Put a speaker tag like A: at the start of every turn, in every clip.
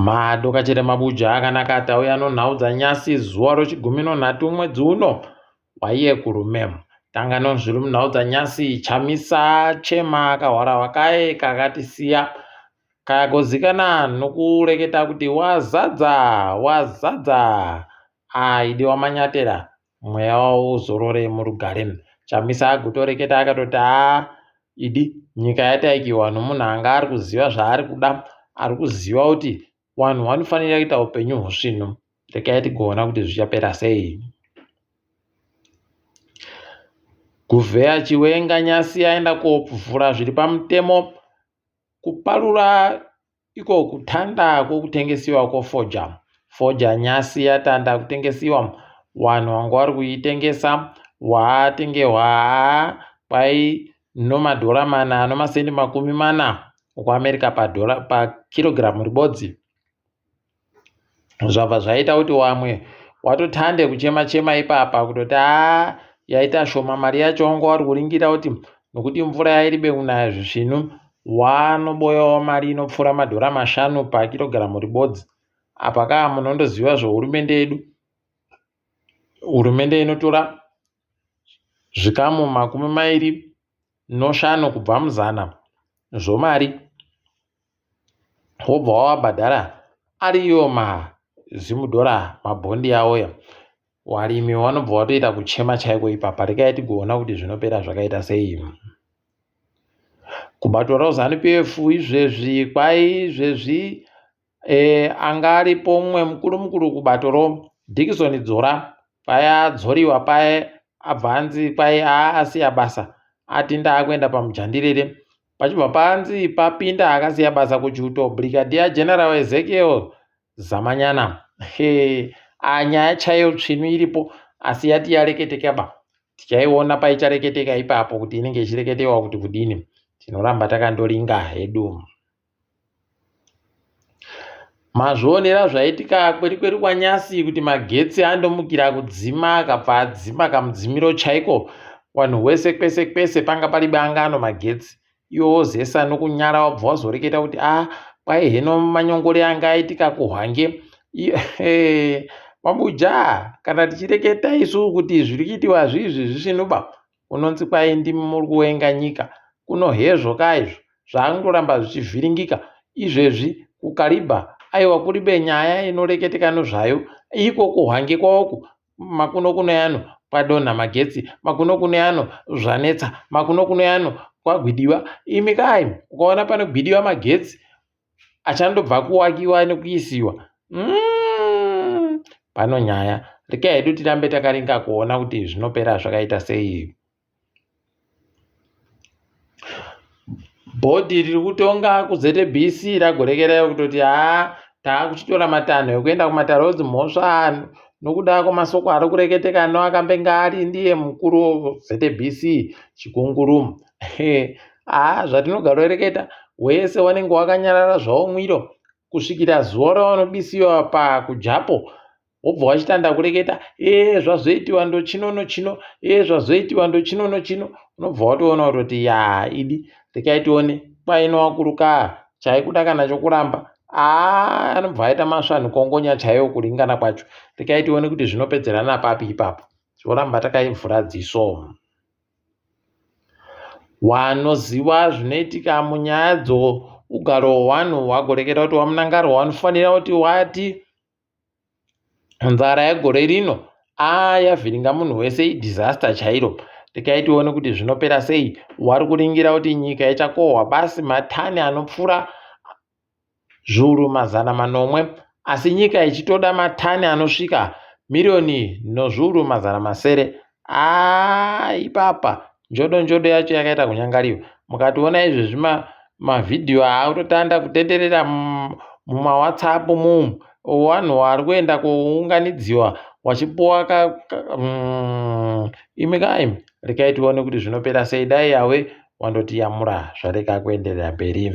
A: Madokachera mabuja akanaka tauya nonhau dzanyasi zuva rochigumi nonhatu mwedzi uno waiye kurume. Tanga nozviri munhau dzanyasi Chamisa chema kahwarahwa kaye kakatisiya kagozikana nokureketa kuti wazadza wazadza aidi wamanyatera mweya wavo uzorore murugare. Chamisa agotoreketa akatoti haa idi nyika yataikiwa nomunhu anga ari kuziva zvaari kuda ari kuziva kuti vanhu vanofanira kuita upenyu husvinu regai tigoona kuti zvichapera sei. Guvheya Chiwenga nyasi aenda kovhura zviri pamutemo kuparura Iko kutanda kwokutengesiwa kwofoja. Foja nyasi yatanda kutengesiwa. Wanhu wanga wari kuitengesa waatengehwa kwai nomadhora mana nomasendi 40 okuAmerica padhora pakirogiramu ribodzi. Zvabva zvaita kuti wamwe watotande kuchema chema ipapa kutoti haa yaita shoma mari yacho wanga wari kuringira kuti nokuti mvura yairibe kunaya zvisvinu wanoboyawo mari inopfuura madhora mashanu pakirogiramu ribodzi apa kaa munondoziva zvehurumende yedu hurumende inotora zvikamu 25 kubva muzana zvomari wobva wavabhadhara ari iwo mazimudhora mabhondi awoya warimi wanobva watoita kuchema chaiko ipapa rekai tigoona kuti zvinopera zvakaita sei kubato raZanu PF izvezvi kwai izvezvi E, anga aripo mumwe mukuru mukuru kubato ro Dickson Dzora paya adzoriwa paye abva anzi kwai aasiya basa ati ndaakuenda pamujandirere pachibva panzi papinda akasiya basa kuchiuto Brigadier General Ezekiel Zamanyana he anyaya chaiyo tsvinu iripo asi yati yareketeka ba tichaiona paichareketeka ipapo kuti inenge ichireketewa kuti kudini tinoramba takandoringa hedu. Mazvionera zvaitika kweri kweri kwaNyasi kuti magetsi andomukira kudzima akabva adzima kamudzimiro chaiko wanhu wese kwese kwese panga pari bangano magetsi iwe wozesa nokunyara wabva wazoreketa kuti a ah, kwai heno manyongore anga aitika kuhwange mabuja kana tichireketa isu kuti zviri kuitiwa zviizvi zvisvinuba Unonzi kwai ndimi muri kuwenga nyika kuno hezvo ka izvo zvaangoramba zvichivhiringika izvezvi kuKariba aiwa kuribe nyaya inoreketeka nozvayo iko kuHwange kwawoku makunokuno yano kwadonha magetsi makunokuno yano zvanetsa makunokuno yano kwagwidiwa imi kaimi ukaona panogwidiwa magetsi achandobva kuwakiwa nekuisiwa mm, pano nyaya rekai hedu tirambe takaringa kuona kuti zvinopera zvakaita sei bhodhi riri kutonga kuzbc ragorekerera kutoti haa taakuchitora matanho ekuenda kumatare edzimhosva nokuda kwemasoko ari kureketeka noakambenge ari ndiye mukuru wezbc chikunguru Haa zvatinogaroreketa wese wanenge wakanyarara zvawo mwiro kusvikira zuva rawanobisiwa pakujapo wobva wachitanda kureketa ee zvazoitiwa ndochino nochino ee zvazoitiwa ndochino nochino unobva watoona kutoti ya idi rekai tione kwaino wakurukaa chaikuda kana chokuramba aa anobva aita masvanhu kongonya chaiwo kuringana kwacho rekai tione kuti zvinopedzerana papi ipapo toramba takaivhura dziso Wanoziwa zvinoitika munyaya dzougaro hwewanhu wagoreketa kuti waMnangarwa wanofanira kuti wati nzara yegore rino aa yavhiringa munhu wese idisaster chairo rekai tione kuti zvinopera sei wari kuringira kuti nyika ichakohwa basi matani anopfuura zviuru 700 asi nyika ichitoda matani anosvika miriyoni nozviuru 600. Haa ipapa njodo njodo yacho yakaita kunyangariwa. Mukationa izvezvi mavhidhiyo aakutotanda kutenderera mumawhatsapp mumu wanhu wari kuenda kuunganidziwa wachipuwa ka, ka imi kaimi rekai tione kuti zvinopera sei dai yawe wandotiyamura zvareka kuenderera mberi.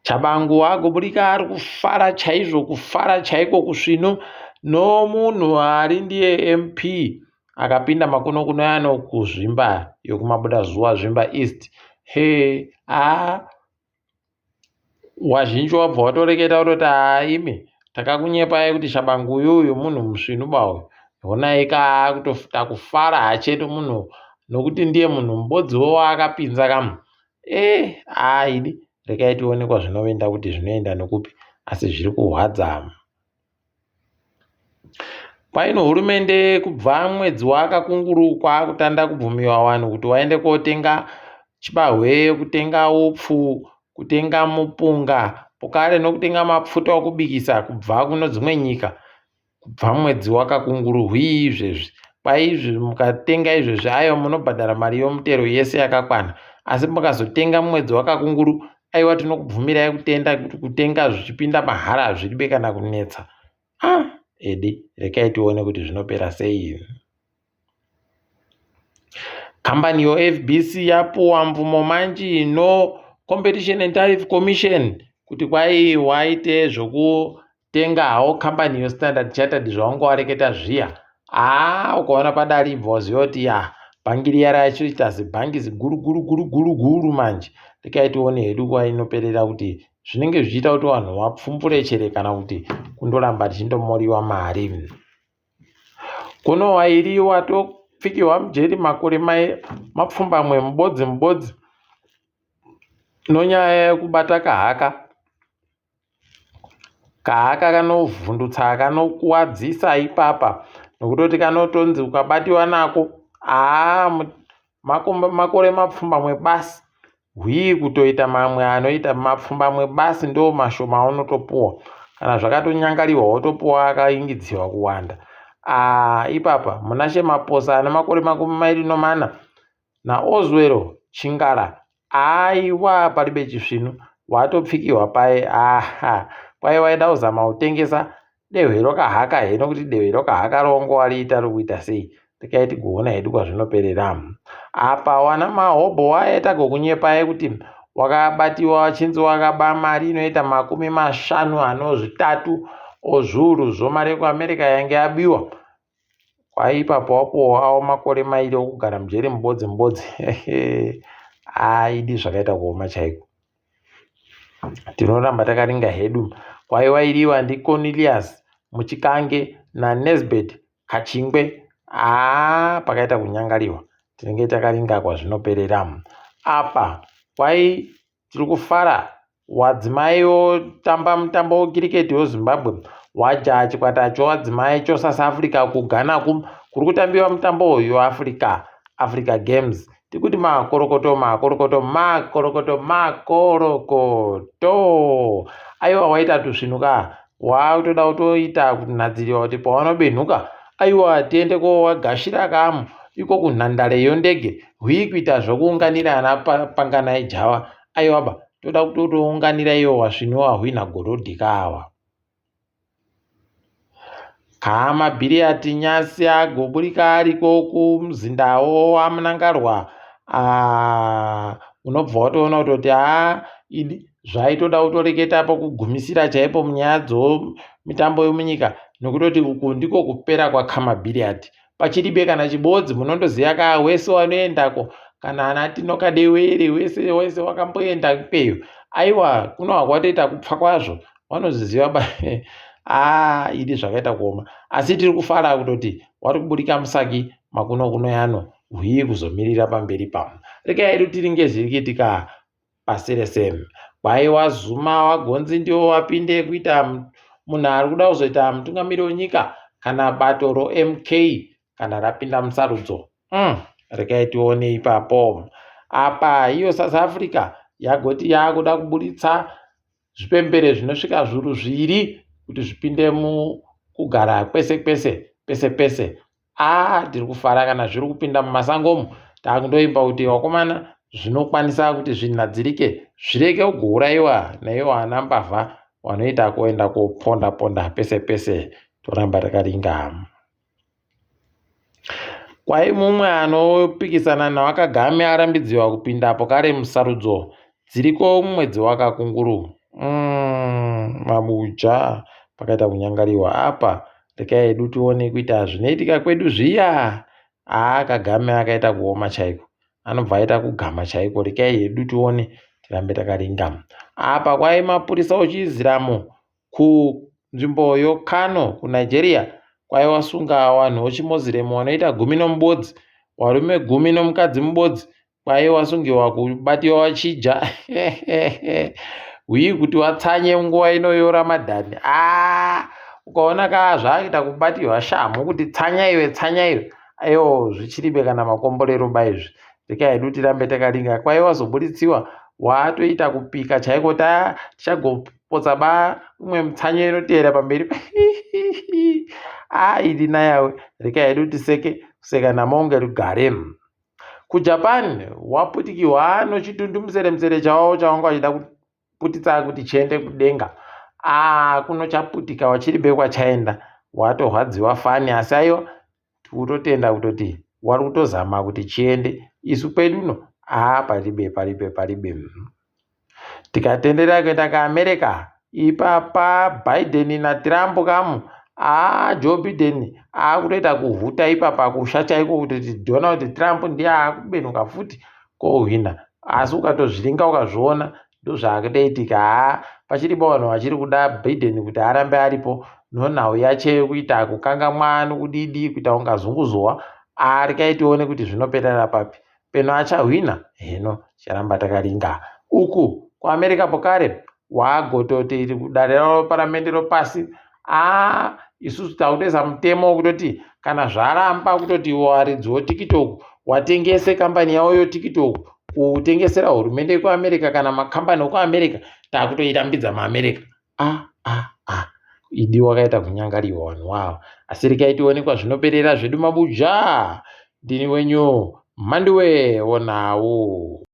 A: Chabangu agoburika ari kufara chaizvo kufara chaiko kusvinu nomunhu ari ndiye MP akapinda makunokuno ano kuzvimba yokumabuda zuva Zvimba East he haa Wazhinji wabva watoreketa kutoti haa imi takakunyepai kuti Shabangu uyuyu munhu musvinu ba uyu. Honai ka akutoita kufara hachetu munhu nokuti ndiye munhu mubodziwo waakapinza kamu. Eh haa idi rekai tione kwazvinoenda kuti zvinoenda nokupi asi zviri kuhwadza. Kwaino hurumende kubva mwedzi waKakunguru kwakutanda kubvumiwa vanhu kuti vaende kotenga chibahwe, kutenga upfu, kutenga mupunga pokare nokutenga mapfuta okubikisa kubva kune dzimwe nyika kubva mwedzi waKakunguru hwii izvezvi. Kwaizvi mukatenga izvezvi aiwa munobhadhara mari yomutero yese yakakwana asi mukazotenga mumwedzi waKakunguru aiwa tinokubvumirai kutenda kutenga zvichipinda mahara hazvidibe kana kunetsa. Ah, edi rekai tione kuti zvinopera sei. Kambani yoFBC yapuwa mvumo manji no Competition and Tariff Commission kuti kwai waite zvokutenga hawo kambani yoStandard Chartered zvawanga wareketa zviya. Haa ukaona padari ibva waziva kuti ya bhangi riya rachoita zibhangi ziguru guru guru guru guru manje. Rekai tione hedu kwainoperera kuti zvinenge zvichiita kuti vanhu vapfumbure chere kana kuti kundoramba tichindomoriwa mari kuno wairi watopfikirwa mujeri makore mapfumbamwe mubodzi mubodzi nonyaya yekubata kahaka kahaka kanovhundutsa kanokuwadzisa ipapa nokutoti kanotonzi ukabatiwa nako haa makore mapfumbamwe basi hwii kutoita mamwe anoita mapfumbamwe basi ndo mashoma aunotopuwa kana zvakatonyangariwa wotopuwa akaingidziwa kuwanda aa ipapa Munashe Maposa ane makore 24 naOswero Chingara aiwa paribe chisvinu watopfikirwa paye aha kwai waida kuzama kutengesa dehwe rokahaka heno kuti dehwe rokahaka rongo wariita rokuita sei rekai tigoona hedu kwazvinoperera apa wana mahobho waita gokunyepai kuti wakabatiwa wachinzi wakaba mari inoita 53 ozviuru zvomari yekuAmerica yange yabiwa kwai ipapo wapuwa awo makore 2 okugara mujeri mubodzi mubodzi aidi zvakaita kuoma chaiko tinoramba takaringa hedu kwai wairiwa ndiCornelius Muchikange naNesbet Kachingwe haa pakaita kunyangariwa tinenge takaringa kwazvinoperera apa kwai tiri kufara wadzimai wotamba mutambo wekiriketi weZimbabwe waja chikwata chowadzimai choSouth Africa kuGhana kuri kutambiwa mutambo uyu weAfrica Africa Games tikuti makorokoto makorokoto makorokoto makorokoto aiwa waita tusvinuka wakutoda kutoita kunhadziriwa kuti pawanobenhuka aiwa tiende kowagashira kamu iko kunhandare yondege hwii kuita zvokuunganira ana Panganai Java aiwa ba toda kutotounganira iwo wasvinu wahwina gorodhi kawa Kama Bhiriyati Nyasi agoburika ariko kumuzindawo waMnangagwa unobva watoona kutoti haa idi zvaitoda kutoreketa pokugumisira chaipo munyaya dzomitambo yomunyika nokutoti uku ndiko kupera kwaKhama Billiat pachiribe kana chibodzi munondoziva ka wese wanoendako kana ana Tino Kadewere wese wese wakamboenda ikweyo aiwa kunohwa kwatoita kupfa kwazvo vanozviziva ba aa idi zvakaita kuoma asi tiri kufara kutoti wari kuburika musaki makuno kuno yano hwii kuzomirira pamberi pamo rekai hedu tiringe zviri kuitika pasi rese kwaiwa Zuma wagonzi ndiwo wapinde kuita munhu ari kuda kuzoita mutungamiri wenyika kana bato roMK kana rapinda musarudzo rekai tione ipapo apa iyo South Africa yagoti yakuda kuburitsa zvipembere zvinosvika zviuru zviviri kuti zvipinde mukugara kwese kwese pese pese aa tiri kufara kana zviri kupinda mumasango umu takundoimba kuti vakomana zvinokwanisa kuti zvinhadzirike zvireke kugourayiwa naivo ana mbavha vanoita kuenda koponda ponda pese pese toramba takaringa kwai mumwe anopikisana naVaKagame arambidziwa kupindapo kare musarudzo dziriko mumwedzi waKakunguru mabuja pakaita kunyangariwa apa rekai hedu tione kuita zvinoitika kwedu zviya aa Kagame akaita kuoma chaiko anobva aita kugama chaiko rekai hedu tione. Tirambe takaringa. Apa kwai mapurisa ochiIziramu kunzvimbo yoKano kuNigeria kwai wasunga vanhu vochiMoziremu vanoita gumi nomubodzi, varume gumi nomukadzi mubodzi kwai wasungiwa kubatiwa wachija hwii kuti watsanye nguva ino yoRamadhan. Aa ukaona ka zvaakuita kubatirwa shamhu kuti tsanya iwe tsanya iwe, aiwo zvichiribe kana makomborero ba izvi. Rekai hedu tirambe takaringa. Kwai wazobuditsiwa watoita kupika chaiko kuti a tichagopotsa ba umwe mutsanyo inoteera pamberi. A idi nayawe, rekai hedu tiseke kuseka namaunge rugare. KuJapan waputikirwa nochitundu museremusere chawo chawanga wachida kuputitsa kuti chiende kudenga. A kuno chaputika wachiribe kwachaenda, watorwadziwa fani asi aiwa tikutotenda kutoti wari kutozama kuti chiende. Isu kwedu uno haa paribe paribe paribe. Tikatenderera kuenda kuAmerica ipapa Biden naTrump kamu haa Joe Biden aakutoita kuhuta ipapa kusha chaiko kutoti Donald Trump ndiye aakubenuka futi kohwina. Asi ukatozviringa ukazviona ndozvaakutoitika. Haa pachiripo vanhu vachiri kuda Biden kuti arambe aripo nonhau yacho yekuita kukangamwa nokudidi kuita kunga zunguzuwa aa rekai tione kuti zvinoperera papi. Peno achahwina heno ticharamba takaringa. Uku kuAmerica pokare wagototi kudare ravo paramende ropasi aa isusu takutoisa mutemo wekutoti kana zvaramba kutoti varidzi voTiktok watengese kambani yavo yoTiktok kutengesera hurumende yekuAmerica kana makambani ekuAmerica takutoirambidza muAmerica. A a a idi wakaita kunyangariwa vanhu wava asi rekai tione kwazvinoperera zvedu mabuja. Ndini wenyu Mhanduwe wonawo.